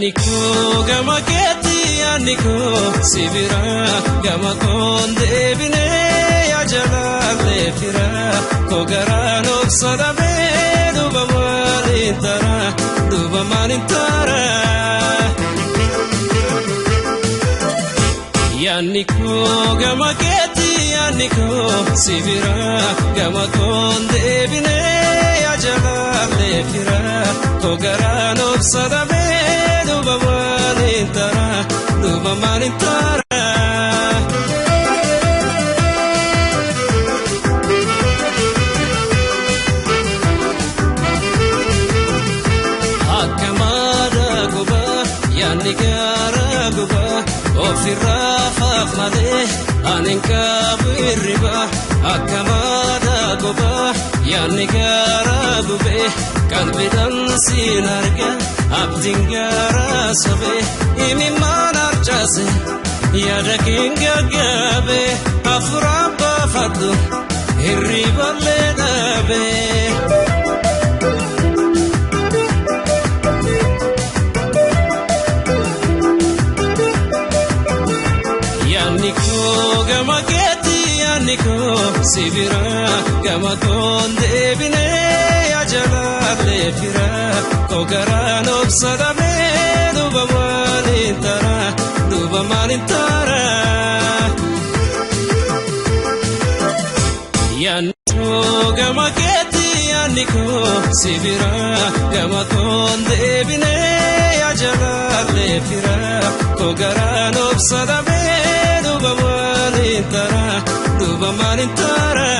Yaanni koo gama keetti yaanni koo si bira gama koon deebinee yaa jalaalee fira koo garaan obsa dhabee duuba maaliin tara duuba maaliin tara. Yaanni koo gama keetti yaanni koo si bira gama koon deebinee yaa jalaalee fira koo garaan obsa dhabee. Duuba maaliin tara duuba maaliin tara. Akka maada gubaa yaadni gaara gubaa ofirraa faaf malee ani hin qabu hirriba. Akka maada gubaa yaadni gaara gubee qalbiidhaan siin arga. Abdiin gaara sobee imimmaan harcaase yaada keen gaggaabe hafuuraan baafadhu hirriballee dhaabe. Yaanni koo gama keetti yaanni koo si bira gama koon deebinee yaa jalaalee fira koo garaan obsa dhabee duuba maaliin tara duuba maaliin tara. Yaanni koo gama keetti yaanni koo si bira gama koon deebinee yaa jalaalee fira koo garaan obsa dhabee duuba maaliin tara duuba maaliin tara.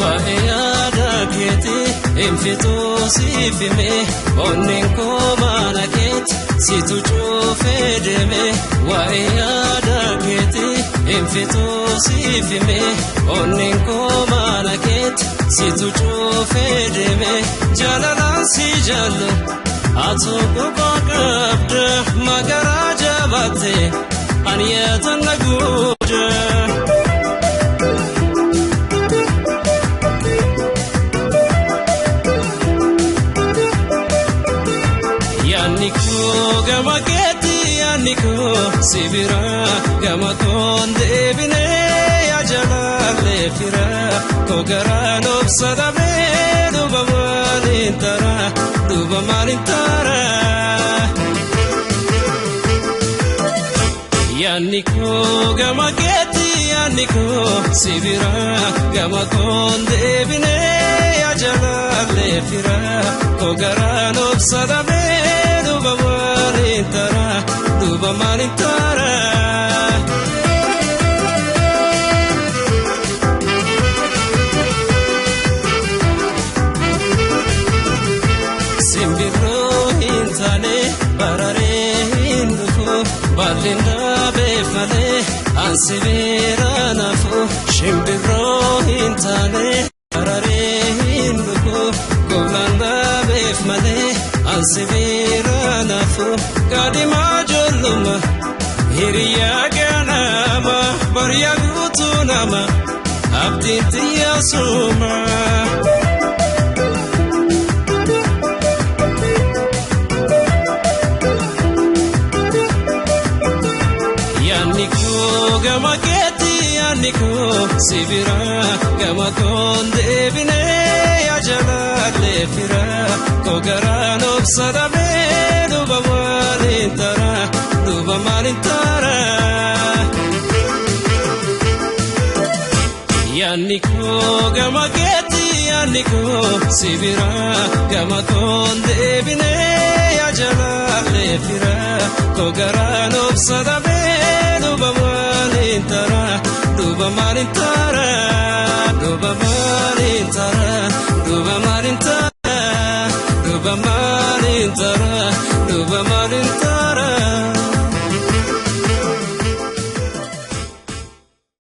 Waa'ee yaada keetii hinfituu siif hime onneen koo mana keetti situ cuufee deeme. Waa'ee yaada keetii hinfituu siif hime onneen koo mana keetti situ cuufee deeme. Jaalalaan si jaallu atu quba qabda magaraa jabaatte ani yaatan na guuta. Yaanni koo gama keetti yaanni koo si bira gama koon deebinee yaa jalaalee fira koo garaan obsa dhabee duuba maaliin tara duuba maaliin tara. Yaanni koo gama keetti yaanni koo si bira gama koon deebinee yaa jalaalee fira koo garaan obsa dhabee duuba maaliin tara duuba maaliin tara. Simbirroo hin taane bararee hin dhufu bal'in dhaabeef malee ansi bira nafu. Shimbirroo hin taane bararee hin dhufu goblaan dhaabeef malee ansi bira nafu. Kaadhimaa ijoollummaa hiriyaa ganama bariyaa guutuu nama abdiin xiyyaa sooma. Yaanni koo gama keetti yaanni koo si bira gama koon deebinee yaa jalaalee fira koo garaan obsa dhabee duuba maaliin tara duuba maaliin tara. Yaanni koo gama keetti yaanni koo si bira gama koon deebinee yaa jalaalee fira koo garaan obsa dhabee duuba maaliin tara duuba maaliin tara duuba maaliin tara duuba maaliin tara duuba maaliin tara.